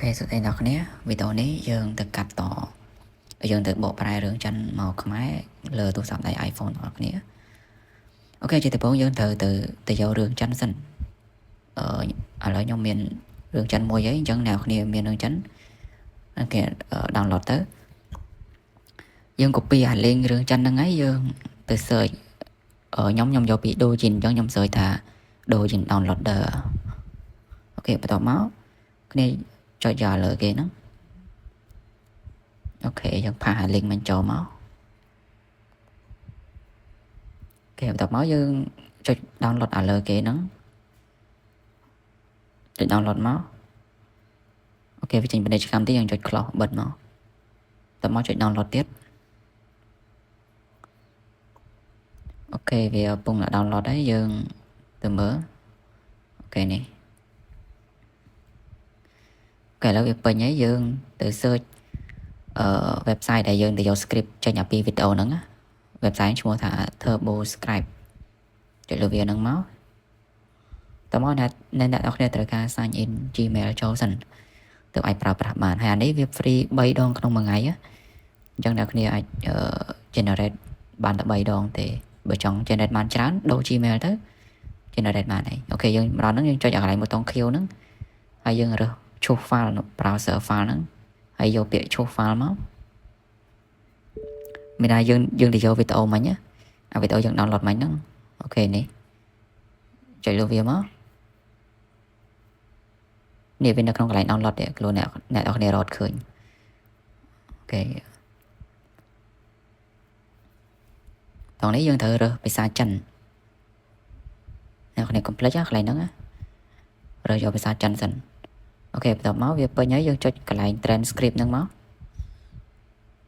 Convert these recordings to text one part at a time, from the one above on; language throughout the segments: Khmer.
OK សួស្តីអ្នកគ្នាវីដេអូនេះយើងទៅកាត់តយើងទៅបកប្រែរឿងចិនមកខ្មែរលើទូរស័ព្ទដៃ iPhone របស់គ្នា OK ជាដំបូងយើងត្រូវទៅទៅយករឿងចិនសិនអឺឥឡូវខ្ញុំមានរឿងចិនមួយហើយអញ្ចឹងអ្នកគ្នាមានរឿងចិនគេ download ទៅយើង copy អា link រឿងចិនហ្នឹងហើយយើងទៅ search ខ្ញុំយកពី Douyin អញ្ចឹងខ្ញុំ search ថា Douyin downloader OK បន្ទាប់មកគ្នាចុចយកលើគេហ្នឹង OK យើង paste អា link មិនចូលមកគេបន្ទាប់មកយើងចុច download អាលើគេហ្នឹងចុច download មក OK វាចេញពាណិជ្ជកម្មទៀតយើងចុច close បិទមកតមកចុច download ទៀត OK វាកំពុងតែ download ហើយយើងទៅមើល OK នេះ OK ឥឡូវវាពេញហើយយើងទៅ search អឺ website ដែលយើងទៅយក script ចេញពីវីដេអូហ្នឹងណា website ឈ្មោះថា Turbo Scribe ចុចលើវាហ្នឹងមកតមកអ្នកអ្នកនរគ្នាត្រូវការ sign in Gmail ចូលសិនទើបអាចប្រើប្រាស់បានហើយអានេះវា free 3ដងក្នុងមួយថ្ងៃអញ្ចឹងអ្នកគ្នាអាច generate បានតែ3ដងទេបើចង់ generate បានច្រើនដូរ Gmail ទៅ generate បានហើយ OK យើងម្ដងហ្នឹងយើងចុចអាកន្លែងប៊ូតុង Q ហ្នឹងហើយយើងរើស choose file browser file ហ្នឹងហើយយកពាក្យ choose file មកមានថាយើងយើងទៅយកវីដេអូមិញណាអាវីដេអូយើង download មិញហ្នឹង OK នេះចុចលើវាមកនេះវានៅក្នុងកន្លែង download ទេខ្លួនអ្នកអ្នកនរគ្នារត់ឃើញ OK តោះនេះយើងត្រូវរើសភាសាចិនអ្នកគ្នាកុំភ្លេចកន្លែងហ្នឹងណារើសយកភាសាចិនសិន OK បន្ទាប់មកវាពេញហើយយើងចុចកន្លែង transcript ហ្នឹងមក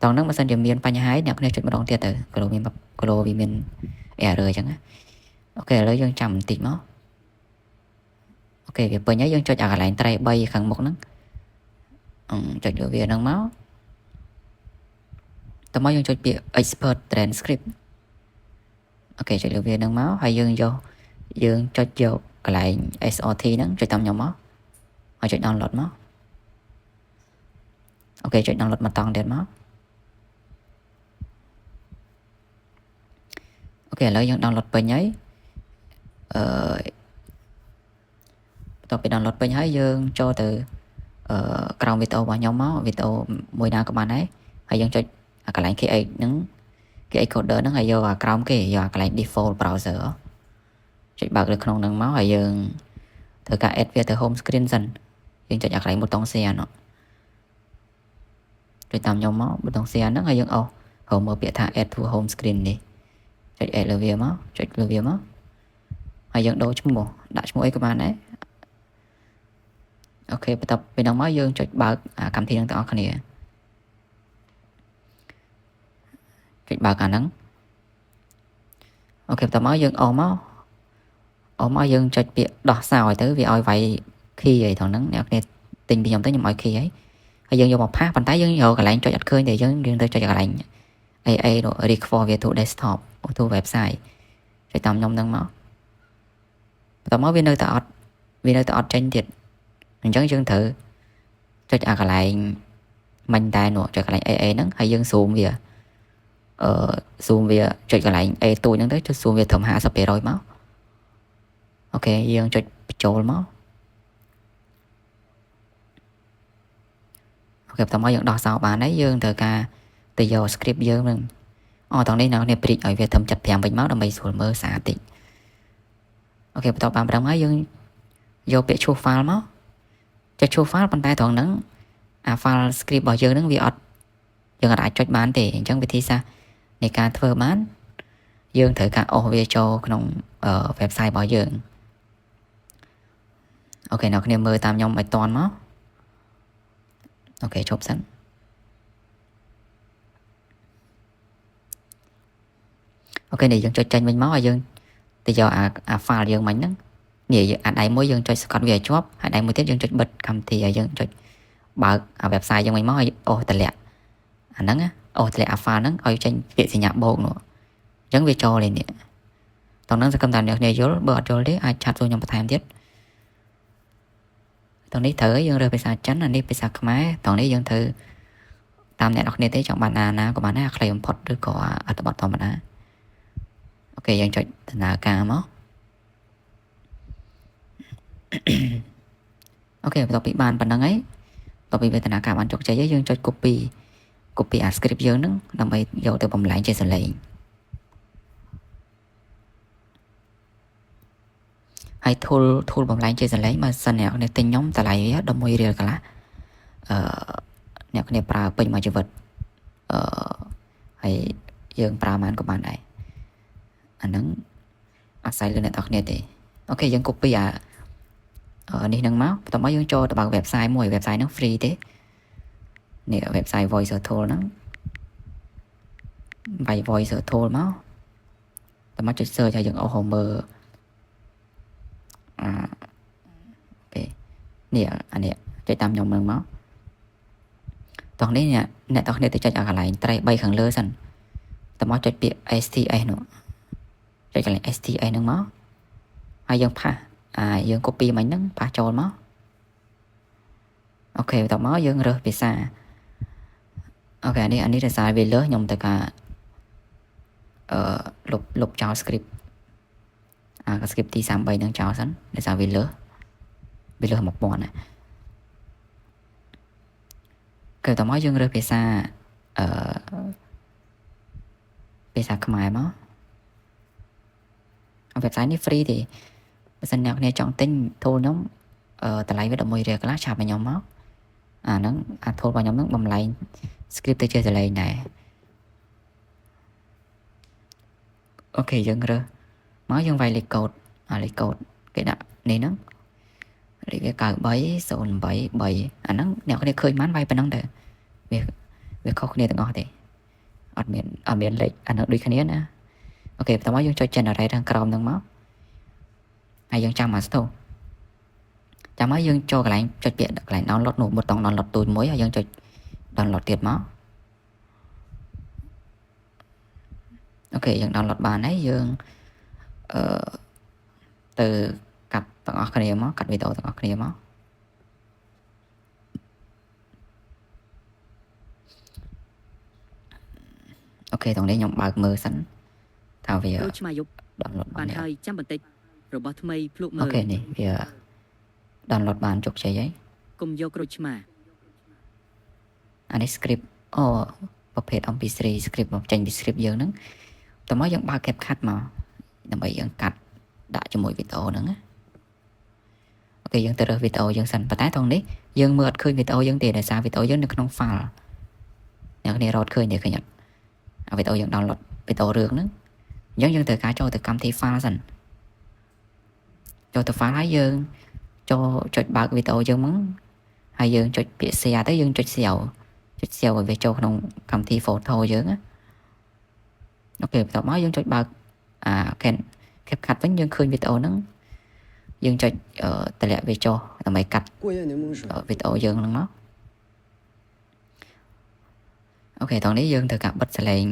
តោះហ្នឹងបើសិនជាមានបញ្ហាអ្នកគ្នាចុចម្ដងទៀតទៅក្លោមានក្លោវាមាន error អញ្ចឹងណា OK ឥឡូវយើងចាំបន្តិចមក OK វាពេញហើយយើងចុចអាកន្លែងត្រេ3ខាងមុខហ្នឹងចុចលើវាហ្នឹងមកតមកយើងចុចពាក្យ expert transcript OK ចុចលើវាហ្នឹងមកហើយយើងយកយើងចុចយកកន្លែង SRT ហ្នឹងចុចតាមខ្ញុំមកហើយចុច download មក OK ចុច download មកតង់ទៀតមក OK ឥឡូវយើង download ពេញហើយអឺបន្ទាប់ពី download ពេញហើយយើងចូលទៅអឺក្រោមវីដេអូរបស់ខ្ញុំមកវីដេអូមួយណាក៏បានដែរហើយយើងចុចអាកន្លែង KH ហ្នឹង KH coder ហ្នឹងហើយយកអាក្រោមគេយកអាកន្លែង default browser ចុចបើកលើក្នុងហ្នឹងមកហើយយើងធ្វើការ add វាទៅ home screen សិនយើងចុចអាកន្លែងប៊ូតុង share នោះចុចតាមខ្ញុំមកប៊ូតុង share ហ្នឹងហើយយើងអូសរកមើលពាក្យថា add to home screen នេះចុច add លើវាមកចុចលើវាមកហើយយើងដូរឈ្មោះដាក់ឈ្មោះអីក៏បានដែរ OK បន្ទាប់ពីហ្នឹងមកយើងចុចបើកអាកម្មវិធីហ្នឹងទាំងអស់គ្នាចុចបើកអាហ្នឹង OK បន្ទាប់មកយើងអូសមកអូសមកយើងចុចពាក្យដោះសោឲ្យទៅវាឲ្យវាយ key អីថងហ្នឹងអ្នកគ្នាទិញពីខ្ញុំទៅខ្ញុំឲ្យ key ហើយហើយយើងយកមក paste ប៉ុន្តែយើងរកកន្លែងចុចអត់ឃើញទេយើងយើងទៅចុចកន្លែង AA នោះ require វា to desktop to website ចុចតាមខ្ញុំហ្នឹងមកបន្ទាប់មកវានៅតែអត់វានៅតែអត់ចេញទៀតអញ្ចឹងយើងត្រូវចុចអាកន្លែងមិញតែនោះចុចកន្លែង AA ហ្នឹងហើយយើង zoom វាអឺ zoom វាចុចកន្លែង A ទូចហ្នឹងទៅចុច zoom វាត្រឹម50%មក OK យើងចុចបញ្ចូលមក OK បន្ទាប់មកយើងដោះសោបានហើយយើងត្រូវការទៅយក script យើងនឹងអូតោះនេះអ្នកនេះព្រីកឲ្យវាត្រឹម75វិញមកដើម្បីស្រួលមើលស្អាតតិច OK បន្ទាប់បានប្រឹងហើយយើងយកពាក្យ choose file មកចុច choose file ប៉ុន្តែត្រង់ហ្នឹងអា file script របស់យើងហ្នឹងវាអត់យើងអាចចុចបានទេអញ្ចឹងវិធីសាស្ត្រនៃការធ្វើបានយើងត្រូវការអូសវាចូលក្នុង website របស់យើង OK អ្នកគ្នាមើលតាមខ្ញុំឲ្យតន់មក OK ជប់សិន OK នេះយើងចុចចេញវិញមកហើយយើងទៅយកអាអា file យើងមិញហ្នឹងនេះអាដៃមួយយើងចុចស្កត់វាឲ្យជាប់ហើយដៃមួយទៀតយើងចុចបិទកម្មវិធីហើយយើងចុចបើកអា website យើងវិញមកហើយអូសតម្លាក់អាហ្នឹងអូសតម្លាក់អា file ហ្នឹងឲ្យចេញពាក្យសញ្ញាបូកនោះអញ្ចឹងវាចូលនេះតោះហ្នឹងសង្ឃឹមថាអ្នកគ្នាយល់បើអត់យល់ទេអាច chat សួរខ្ញុំបន្ថែមទៀត តនេះត្រូវយើងរើសភាសាចិនអានេះភាសាខ្មែរតនេះយើងត្រូវតាមអ្នកនរគ្នាទេចង់បានណាណាក៏បានដែរខ្លីបំផុតឬក៏អត្ថបទធម្មតា OK យើងចុចដំណើរការមក OK បន្ទាប់ពីបានប៉ុណ្្នឹងហើយបន្ទាប់ពីវេទនាការបានជោគជ័យហើយយើងចុច copy អា script យើងហ្នឹងដើម្បីយកទៅបំលែងជាសំឡេងហើយ tool បំលែងជាសំឡេងបើសិនអ្នកគ្នាទិញខ្ញុំតម្លៃវា11រៀលកន្លះអ្នកគ្នាប្រើពេញមួយជីវិតហើយយើងប្រើបានក៏បានដែរអាហ្នឹងអាស្រ័យលើអ្នកទាំងគ្នាទេ OK យើង copy អានេះនឹងមកបន្ទាប់មកយើងចូលទៅបើក website មួយ website ហ្នឹង free ទេនេះ website voice tool ហ្នឹងវាយ voice tool មកតើមកចុច search ហើយយើងអូសមើលអា OK នេះអានេះចុចតាមខ្ញុំហ្នឹងមកតោះនេះអ្នកអ្នកទាំងគ្នាទៅចុចអាកន្លែងត្រី3ខាងលើសិនតើមកចុចពាក្យ STS នោះចុចកន្លែង STS ហ្នឹងមកហើយយើង paste អាយើង copy មិញហ្នឹង paste ចូលមក OK បន្ទាប់មកយើងរើសភាសា OK អានេះដោយសារវាលើសខ្ញុំទៅការអឺលុបលុបចោល script អា script ទី33ហ្នឹងចោលសិនដោយសារវាលើសវាលើស1000ណាគេតមកយើងរើសភាសាភាសាខ្មែរមក website នេះ free ទេបើសិនអ្នកគ្នាចង់ទិញ tool ខ្ញុំតម្លៃវា11រៀលកន្លះchat មកខ្ញុំមកអាហ្នឹងអា tool របស់ខ្ញុំហ្នឹងបំលែង script ទៅជាសលេងដែរ OK យើងរើសមកយើងវាយលេខកូដអាលេខកូដគេដាក់នេះហ្នឹងលេខវា93 08 3អាហ្នឹងអ្នកគ្នាឃើញបានវាយប៉ុណ្ណឹងទៅវាវាខុសគ្នាទាំងអស់ទេអត់មានលេខអាហ្នឹងដូចគ្នាណា OK បន្ទាប់មកយើងចុច generate ខាងក្រោមហ្នឹងមកហើយយើងចាំមកស្ទចាំមកយើងចូលកន្លែងចុចពាក្យកន្លែង download នោះប៊ូតុង download ទូចមួយហើយយើងចុច download ទៀតមក OK យើង download បានហើយយើងអឺទៅកាត់ទាំងអស់គ្នាមកកាត់វីដេអូទាំងអស់គ្នាមក OK តោះនេះខ្ញុំបើកមើលសិនថាវា ក្រូចឆ្មាយប់ download បាន បាន ហើយចាំបន្តិចរបស់ថ្មីភ្លុកមើ អូ ល ខេនេះវា download បានជោគជ័យហើយ កុំយកក្រូចឆ្មា អានេះ script អូប្រភេទ MP3 script មកចេញពី script យើងហ្នឹងតោះមកយើងបើក CapCut មកដើម្បីយើងកាត់ដាក់ជាមួយវីដេអូហ្នឹងណា OK យើងទៅរើសវីដេអូយើងសិនប៉ុន្តែត្រង់នេះយើងមើលអត់ឃើញវីដេអូយើងទេដោយសារវីដេអូយើងនៅក្នុង file អ្នកគ្នារត់ឃើញទេឃើញអត់អាវីដេអូយើង download វីដេអូរឿងហ្នឹងអញ្ចឹងយើងត្រូវការចូលទៅកម្មវិធី file សិនចូលទៅ file ហើយយើងចូលចុចបើកវីដេអូយើងមកហើយយើងចុចពាក្យ share ទៅយើងចុច save ចុច save ឲ្យវាចូលក្នុងកម្មវិធី photo យើងណា OK បន្ទាប់មកយើងចុចបើកអា CapCut វិញយើងឃើញវីដេអូហ្នឹងយើងចុចតម្លាក់វាចុះដើម្បីកាត់ 过夜柠檬水。 វីដេអូយើងហ្នឹងមក OK តោះនេះយើងត្រូវការបិទសលេង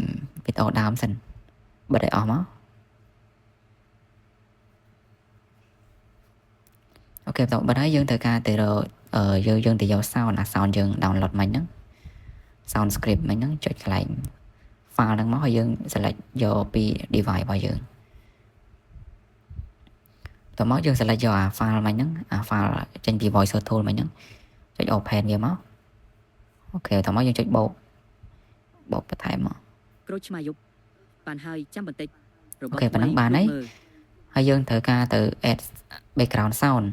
វីដេអូដើមសិនបិទឲ្យអស់មក OK បន្ទាប់បិទហើយយើងត្រូវការទៅរកយើងយើងទៅយក sound អា sound យើង download មិញហ្នឹង sound script មិញហ្នឹងចុចកន្លែង file ហ្នឹងមកហើយយើង select យកពី device របស់យើងតមកយើង select យកអា file មិញហ្នឹងអា file ចេញពី voice tool មិញហ្នឹងចុច open វាមក OK តមកយើងចុចបូកបូកបន្ថែមមក ក្រូចឆ្មាយប់បានហើយចាំបន្តិចរបស់ OK ប៉ុណ្ណឹងបានហើយ មើល ហើយយើងត្រូវការទៅ add background sound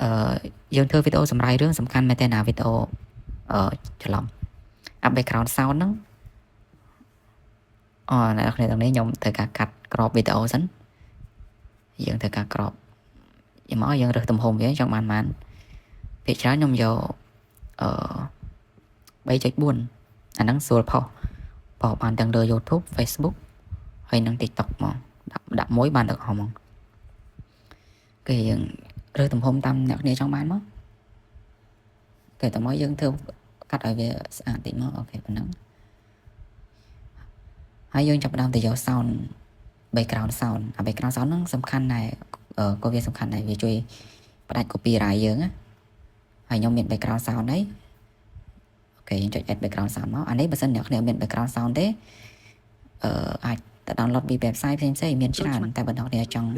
អឺយើងធ្វើវីដេអូសម្រាយរឿងសំខាន់មែនតើណាវីដេអូច្រឡំអា background sound ហ្នឹងអូអ្នកនរគ្នាទាំងនេះខ្ញុំត្រូវការកាត់ក្របវីដេអូសិនយើងត្រូវការក្របយកមកយើងរើសទំហំវាចង់បានបានភាគច្រើនខ្ញុំយកអឺ3.4អាហ្នឹងស្រួលផុសផុសបានទាំងលើ YouTube Facebook ហើយនិង TikTok មកដាក់ដាក់មួយបានទាំងអស់ហ្មងគេយើងរើសទំហំតាមអ្នកគ្នាចង់បានមកគេតមកយើងធ្វើកាត់ឲ្យវាស្អាតតិចមក OK ប៉ុណ្ណឹងហើយយើងចាប់ផ្ដើមទៅយក sound background sound អា background sound ហ្នឹងសំខាន់ដែរក៏វាសំខាន់ដែរវាជួយផ្ដាច់ copyright យើងណា ហើយខ្ញុំមាន background sound ហើយ OK យើងចុច add background sound មកអានេះបើសិនអ្នកគ្នាមាន background sound ទេអឺអាចទៅ download ពី website ផ្សេងៗមានច្រើនតែបើអ្នកគ្នាចង់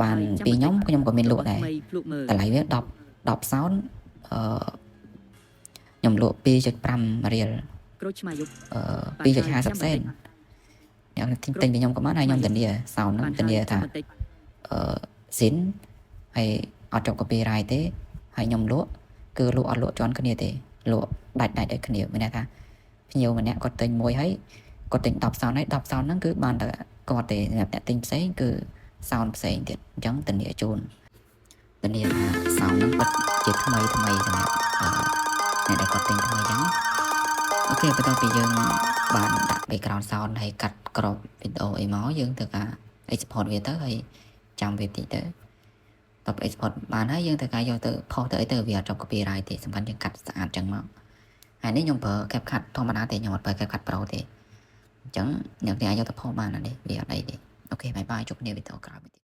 បានពីខ្ញុំខ្ញុំក៏មានលក់ដែរ ថ្មីភ្លក់មើល តម្លៃវា10 10 sound អឺខ្ញុំលក់2.5រៀល ក្រូចឆ្មាយប់ អឺ2.50សេនអ្នកទិញទិញពីខ្ញុំក៏បានហើយខ្ញុំធានា sound ហ្នឹងធានាថា បន្តិច អឺស៊ីនហើយអត់ជាប់ copyright ទេហើយខ្ញុំលក់គឺលក់អត់លក់ជាន់គ្នាទេលក់ដាច់ដាច់ឲ្យគ្នាមានន័យថាភ្ញៀវម្នាក់គាត់ទិញមួយហើយគាត់ទិញ10 sound ហើយ10 sound ហ្នឹងគឺបានតែគាត់ទេសម្រាប់អ្នកទិញផ្សេងគឺ sound ផ្សេងទៀតអញ្ចឹងធានាជូនធានាថា sound ហ្នឹងពិតជាថ្មីថ្មីសម្រាប់អឺអ្នកដែលគាត់ទិញថ្មីអញ្ចឹង OK បន្ទាប់ពីយើងបានដាក់ background sound ហើយកាត់ក្របវីដេអូអីមកយើងធ្វើការ export វាទៅហើយចាំវាតិចទៅតប export បានហើយយើងត្រូវការយកទៅផុសទៅអីទៅវាអត់ជាប់ copyright ទេសំខាន់យើងកាត់ស្អាតចឹងមកហើយនេះខ្ញុំប្រើ CapCut ធម្មតាទេខ្ញុំអត់ប្រើ CapCut Pro ទេអញ្ចឹងអ្នកទាំងអាចយកទៅផុសបានអានេះវាអត់អីទេOK bye bye ជួបគ្នាវីដេអូក្រោយមួយទៀត។